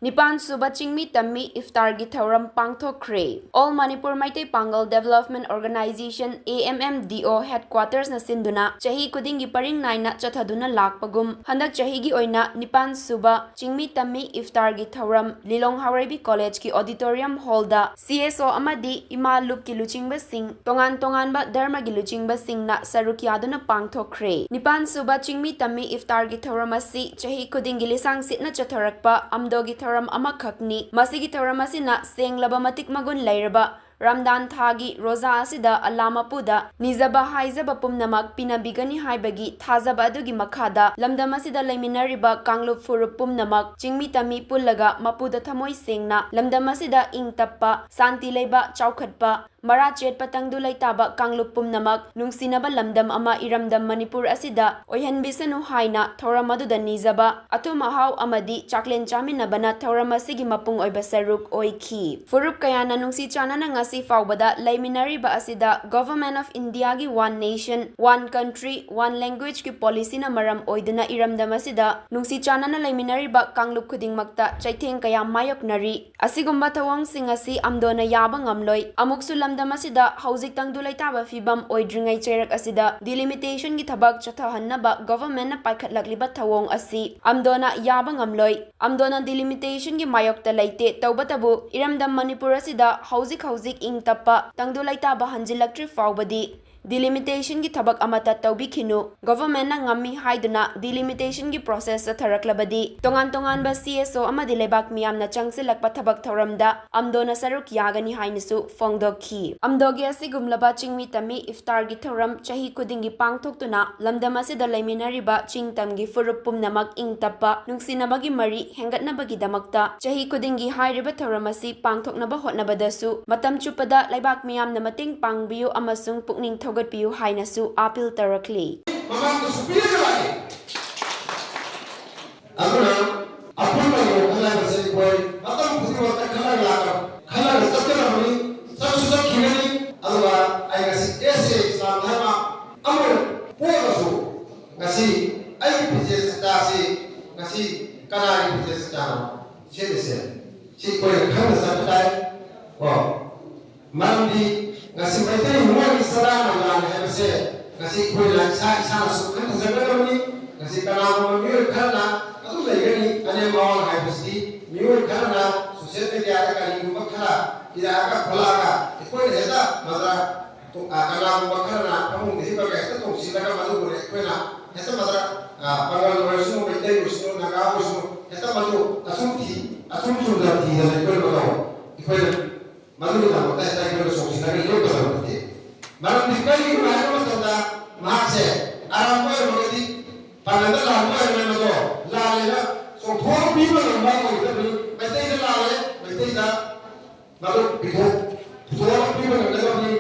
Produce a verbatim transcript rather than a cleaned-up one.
ꯅꯤꯄꯥꯟ ꯁꯨꯕ ꯆꯤꯡꯃꯤ ꯇꯝꯃꯤ ꯏꯐꯇꯥꯔꯒꯤ ꯊꯧꯔꯝ ꯄꯥꯡꯊꯣꯛꯈ꯭ꯔꯦ꯫ All Manipur Meitei Pangal Development Organization, A M M D O headquarters ꯅ ꯁꯤꯟꯗꯨꯅ ꯆꯍꯤ ꯈꯨꯗꯤꯡꯒꯤ ꯄꯔꯤꯡ ꯅꯥꯏꯅ ꯆꯠꯊꯗꯨꯅ ꯂꯥꯛꯄꯒꯨꯝ, ꯍꯟꯗꯛ ꯆꯍꯤꯒꯤ ꯑꯣꯏꯅ ꯅꯤꯄꯥꯟ ꯁꯨꯕ ꯆꯤꯡꯃꯤ ꯇꯝꯃꯤ ꯏꯐꯇꯥꯔꯒꯤ ꯊꯧꯔꯝ ꯂꯤꯂꯣꯡ ꯍꯥꯎꯔꯩꯕꯤ ꯀꯣꯂꯦꯖꯀꯤ auditorium hall ꯗ C S O ꯑꯃꯗꯤ ꯏꯃꯥ ꯂꯨꯞꯀꯤ ꯂꯨꯆꯤꯡꯕꯁꯤꯡ, ꯇꯣꯉꯥꯟ ꯇꯣꯉꯥꯟꯕ ꯙꯔꯃꯒꯤ ꯂꯨꯆꯤꯡꯕꯁꯤꯡꯅ ꯁꯔꯨꯛ ꯌꯥꯗꯨꯅ ꯄꯥꯡꯊꯣꯛꯈ꯭ꯔꯦ꯫ ꯅꯤꯄꯥꯟ ꯁꯨꯕ ꯆꯤꯡꯃꯤ ꯇꯝꯃꯤ ꯏꯐꯇꯥꯔꯒꯤ ꯊꯧꯔꯝ ꯑꯁꯤ ꯆꯍꯤ ꯈꯨꯗꯤꯡꯒꯤ ꯂꯤꯁꯥꯡ ꯁꯤꯠꯅ ꯆꯠꯊꯔꯛꯄ ꯑꯝꯗꯣꯒꯤ ꯊꯧꯔꯝ ꯑꯃꯈꯛꯅꯤ꯫ ꯃꯁꯤꯒꯤ ꯊꯧꯔꯝ ꯑꯁꯤꯅ ꯁꯦꯡꯂꯕ ꯃꯇꯤꯛ ꯃꯒꯨꯟ ꯂꯩꯔꯕ ꯔꯝꯗꯥꯟ ꯊꯥꯒꯤ ꯔꯣꯖꯥ ꯑꯁꯤꯗ ꯑꯜꯂꯥ ꯃꯄꯨꯗ ꯅꯤꯖꯕ ꯍꯥꯏꯖꯕ ꯄꯨꯝꯅꯃꯛ ꯄꯤꯅꯕꯤꯒꯅꯤ ꯍꯥꯏꯕꯒꯤ ꯊꯥꯖꯕ ꯑꯗꯨꯒꯤ ꯃꯈꯥꯗ ꯂꯝꯗꯝ ꯑꯁꯤꯗ ꯂꯩꯃꯤꯟꯅꯔꯤꯕ ꯀꯥꯡꯂꯨꯞ ꯐꯨꯔꯨꯞ ꯄꯨꯝꯅꯃꯛ ꯆꯤꯡꯃꯤ ꯇꯝꯃꯤ ꯄꯨꯜꯂꯒ ꯃꯄꯨꯗ ꯊꯃꯣꯏ ꯁꯦꯡꯅ ꯂꯝꯗꯝ ꯑꯁꯤꯗ ꯏꯪ ꯇꯞꯄ, ꯁꯥꯟꯇꯤ ꯂꯩꯕ, ꯆꯥꯎꯈꯠꯄ, ꯃꯔꯥ ꯆꯦꯠꯄ ꯇꯪꯗꯨ ꯂꯩꯇꯥꯕ ꯀꯥꯡꯂꯨꯞ ꯄꯨꯝꯅꯃꯛ ꯅꯨꯡꯁꯤꯅꯕ ꯂꯝꯗꯝ ꯑꯃ ꯏꯔꯝꯗꯝ ꯃꯅꯤꯄꯨꯔ ꯑꯁꯤꯗ ꯑꯣꯏꯍꯟꯕꯤꯁꯅꯨ ꯍꯥꯏꯅ ꯊꯧꯔꯝ ꯑꯗꯨꯗ ꯅꯤꯖꯕ, ꯑꯊꯨꯝ ꯑꯍꯥꯎ ꯑꯃꯗꯤ ꯆꯥꯛꯂꯦꯟ ꯆꯥꯃꯤꯟꯅꯕꯅ ꯊꯧꯔꯝ ꯑꯁꯤꯒꯤ ꯃꯄꯨꯡ ꯑꯣꯏꯕ ꯁꯔꯨꯛ ꯑꯣꯏꯈꯤ꯫ ꯐꯨꯔꯨꯞ ꯀꯌꯥꯅ ꯅꯨꯡꯁꯤ ꯆꯥꯟꯅꯅ ꯉꯁꯤ ꯐꯥꯎꯕꯗ ꯂꯩꯃꯤꯟꯅꯔꯤꯕ ꯑꯁꯤꯗ Government of India ꯒꯤ One Nation, One Country, One Language ꯀꯤ policy ꯅ ꯃꯔꯝ ꯑꯣꯏꯗꯨꯅ ꯏꯔꯝꯗꯝ ꯑꯁꯤꯗ ꯅꯨꯡꯁꯤ ꯆꯥꯟꯅꯅ ꯂꯩꯃꯤꯟꯅꯔꯤꯕ ꯀꯥꯡꯂꯨꯞ ꯈꯨꯗꯤꯡꯃꯛꯇ ꯆꯩꯊꯦꯡ ꯀꯌꯥ ꯃꯥꯌꯣꯛꯅꯔꯤ꯫ ꯑꯁꯤꯒꯨꯝꯕ ꯊꯧꯑꯣꯡꯁꯤꯡ ꯑꯁꯤ ꯑꯝꯗꯣꯅ ꯌꯥꯕ ꯉꯝꯂꯣꯏ꯫ ꯑꯃꯨꯛꯁꯨ ꯂꯝꯗꯝ ꯑꯁꯤꯗ ꯍꯧꯖꯤꯛ ꯇꯪꯗꯨ ꯂꯩꯇꯥꯕ ꯐꯤꯕꯝ ꯑꯣꯏꯗ꯭ꯔꯤꯉꯩ ꯆꯩꯔꯛ ꯑꯁꯤꯗ delimitation ꯒꯤ ꯊꯕꯛ ꯆꯠꯊꯍꯟꯅꯕ government ꯅ ꯄꯥꯏꯈꯠꯂꯛꯂꯤꯕ ꯊꯧꯑꯣꯡ ꯑꯁꯤ ꯑꯝꯗꯣꯅ ꯌꯥꯕ ꯉꯝꯂꯣꯏ꯫ ꯑꯝꯗꯣꯅ delimitation ꯒꯤ ꯃꯥꯌꯣꯛꯇ ꯂꯩꯇꯦ꯫ ꯇꯧꯕꯇꯕꯨ ꯏꯔꯝꯗꯝ ꯃꯅꯤꯄꯨꯔ ꯑꯁꯤꯗ ꯍꯧꯖꯤꯛ ꯍꯧꯖꯤꯛ ꯏꯪ ꯇꯞꯄ ꯇꯪꯗꯨ ꯂꯩꯇꯥꯕ ꯍꯟꯖꯤꯜꯂꯛꯇ꯭ꯔꯤ ꯐꯥꯎꯕꯗꯤ delimitation ꯒꯤ ꯊꯕꯛ ꯑꯃꯠꯇ ꯇꯧꯕꯤꯈꯤꯅꯨ꯫ Government ꯅ ꯉꯝꯃꯤ ꯍꯥꯏꯗꯨꯅ delimitation ꯒꯤ process ꯆꯠꯊꯔꯛꯂꯕꯗꯤ ꯇꯣꯉꯥꯟ ꯇꯣꯉꯥꯟꯕ C S O ꯑꯃꯗꯤ ꯂꯩꯕꯥꯛ ꯃꯤꯌꯥꯝꯅ ꯆꯪꯁꯤꯜꯂꯛꯄ ꯊꯕꯛ ꯊꯧꯔꯝꯗ ꯑꯝꯗꯣꯅ ꯁꯔꯨꯛ ꯌꯥꯒꯅꯤ ꯍꯥꯏꯅꯁꯨ ꯐꯣꯡꯗꯣꯛꯈꯤ꯫ ꯑꯝꯗꯣꯒꯤ ꯑꯁꯤꯒꯨꯝꯂꯕ ꯆꯤꯡꯃꯤ ꯇꯝꯃꯤ ꯏꯐꯇꯥꯔꯒꯤ ꯊꯧꯔꯝ ꯆꯍꯤ ꯈꯨꯗꯤꯡꯒꯤ ꯄꯥꯡꯊꯣꯛꯇꯨꯅ ꯂꯝꯗꯝ ꯑꯁꯤꯗ ꯂꯩꯃꯤꯟꯅꯔꯤꯕ ꯆꯤꯡ ꯇꯝꯒꯤ ꯐꯨꯔꯨꯞ ꯄꯨꯝꯅꯃꯛ ꯏꯪ ꯇꯞꯄ, ꯅꯨꯡꯁꯤꯅꯕꯒꯤ ꯃꯔꯤ ꯍꯦꯟꯒꯠꯅꯕꯒꯤꯗꯃꯛꯇ ꯆꯍꯤ ꯈꯨꯗꯤꯡꯒꯤ ꯍꯥꯏꯔꯤꯕ ꯊꯧꯔꯝ ꯑꯁꯤ ꯄꯥꯡꯊꯣꯛꯅꯕ ꯍꯣꯠꯅꯕꯗꯁꯨ ꯃꯇꯝ ꯆꯨꯞꯄꯗ ꯂꯩꯕꯥꯛ ꯃꯤꯌꯥꯝꯅ ꯃꯇꯦꯡ ꯄꯥꯡꯕꯤꯌꯨ ꯑꯃꯁꯨꯡ ꯄꯨꯛꯅꯤꯡ ꯊꯧꯒꯠꯄꯤꯌꯨ ꯍꯥꯏꯅꯁꯨ appeal ꯇꯧꯔꯛꯂꯤ꯫ ꯃꯃꯥꯡꯗꯁꯨ ꯄꯤꯔꯒ ꯂꯥꯛꯑꯦ꯫ ꯑꯗꯨꯅ ꯑꯄꯨꯟꯕꯒꯤ ꯋꯥꯈꯜ ꯍꯥꯏꯕꯁꯦ ꯑꯩꯈꯣꯏ ꯃꯇꯝ ꯈꯨꯗꯤꯡꯃꯛꯇ ꯈꯜꯂꯒ ꯂꯥꯛꯑꯒ, ꯈꯜꯂꯒ ꯆꯠꯀꯗꯕꯅꯤ, ꯆꯠꯁꯨ ꯆꯠꯈꯤꯒꯅꯤ꯫ ꯑꯗꯨꯒ ꯑꯩ ꯉꯁꯤ S A Islam ꯙꯔꯃ ꯑꯃ ꯄꯣꯛꯑꯒꯁꯨ ꯉꯁꯤ ꯑꯩꯒꯤ ꯐꯤꯖꯦꯠ ꯆꯥꯛꯆꯥꯁꯤ ꯉꯁꯤ ꯀꯅꯥꯒꯤ ꯐꯤꯖꯦꯠ ꯆꯥꯛꯆꯥꯅꯣ? ꯁꯤꯅꯤꯁꯦ꯫ ꯁꯤ ꯑꯩꯈꯣꯏꯅ ꯈꯪꯅ ꯆꯠꯄ ꯇꯥꯏ꯫ ꯀꯣ꯫ ꯃꯔꯝꯗꯤ ꯉꯁꯤ ꯃꯩꯇꯩ ꯃꯤꯑꯣꯏꯒꯤ ꯆꯔꯥ ꯃꯪꯂꯥꯟ ꯍꯥꯏꯕꯁꯦ ꯉꯁꯤ ꯑꯩꯈꯣꯏꯅ ꯏꯁꯥ ꯏꯁꯥꯅꯁꯨ ꯈꯟꯊꯖꯒꯗꯕꯅꯤ꯫ ꯉꯁꯤ ꯀꯅꯥꯒꯨꯝꯕ ꯃꯤꯑꯣꯏ ꯈꯔꯅ ꯑꯗꯨꯝ ꯂꯩꯒꯅꯤ꯫ ꯑꯅꯦꯝ ꯑꯋꯥꯡ ꯍꯥꯏꯕꯁꯤꯗꯤ ꯃꯤꯑꯣꯏ ꯈꯔꯅ ꯁꯣꯁꯤꯌꯦꯜ ꯃꯦꯗꯤꯌꯥꯗ ꯀꯔꯤꯒꯨꯝꯕ ꯈꯔ ꯏꯔꯛꯑꯒ ꯈꯣꯠꯂꯛꯑꯒ ꯑꯩꯈꯣꯏꯅ ꯍꯦꯛꯇ ꯃꯗꯨꯗ ꯇꯣ-, ꯑ, ꯀꯅꯥꯒꯨꯝꯕ ꯈꯔꯅ ꯐꯃꯨꯡꯗ ꯍꯤꯞꯄꯒ ꯍꯦꯛꯇ ꯇꯣꯡꯁꯤꯜꯂꯒ ꯃꯗꯨꯕꯨ ꯑꯩꯈꯣꯏꯅ ꯍꯦꯛꯇ ꯃꯗꯨꯗ, ꯑ, ꯄꯥꯡꯒꯜ ꯑꯣꯏꯔꯁꯅꯨ, ꯃꯩꯇꯩ ꯑꯣꯏꯔꯁꯅꯨ, ꯅꯥꯒꯥ ꯑꯣꯏꯔꯁꯅꯨ, ꯍꯦꯛꯇ ꯃꯗꯨ ꯑꯆꯨꯝ ꯊꯤ-, ꯑꯆꯨꯝ ꯆꯨꯝꯗ ꯊꯤꯗꯅ ꯑꯩꯈꯣꯏ ꯃꯗꯨ ꯑꯩꯈꯣꯏꯅ ꯃꯗꯨꯒꯤꯗꯃꯛꯇ ꯍꯦꯛꯇ ꯑꯩꯈꯣꯏꯅ ꯆꯣꯡꯁꯤꯟꯅꯔꯒ ꯂꯦꯞꯀꯗꯕ ꯅꯠꯇꯦ꯫ ꯃꯔꯝꯗꯤ ꯀꯔꯤꯒꯤꯅꯣ ꯍꯥꯏꯕ ꯃꯇꯝꯗ ꯃꯍꯥꯛꯁꯦ ꯑꯔꯥꯟꯕ ꯑꯣꯏꯔꯝꯃꯒꯗꯤ ꯄꯥꯡꯒꯜꯗ ꯂꯥꯟꯕ ꯑꯣꯏꯔꯝꯃꯦ, ꯃꯗꯣ ꯂꯥꯜꯂꯦꯅ ꯆꯣꯡꯊꯣꯛꯄꯤꯕ ꯉꯝꯕ ꯑꯣꯏꯒꯗꯕꯅꯤ꯫ ꯃꯩꯇꯩꯗ ꯂꯥꯜꯂꯦ, ꯃꯩꯇꯩꯗ ꯃꯗꯨ ꯄꯤꯊꯣꯛ-, ꯄꯨꯊꯣꯛꯑꯒ ꯄꯤꯕ ꯉꯝꯒꯗꯕꯅꯤ꯫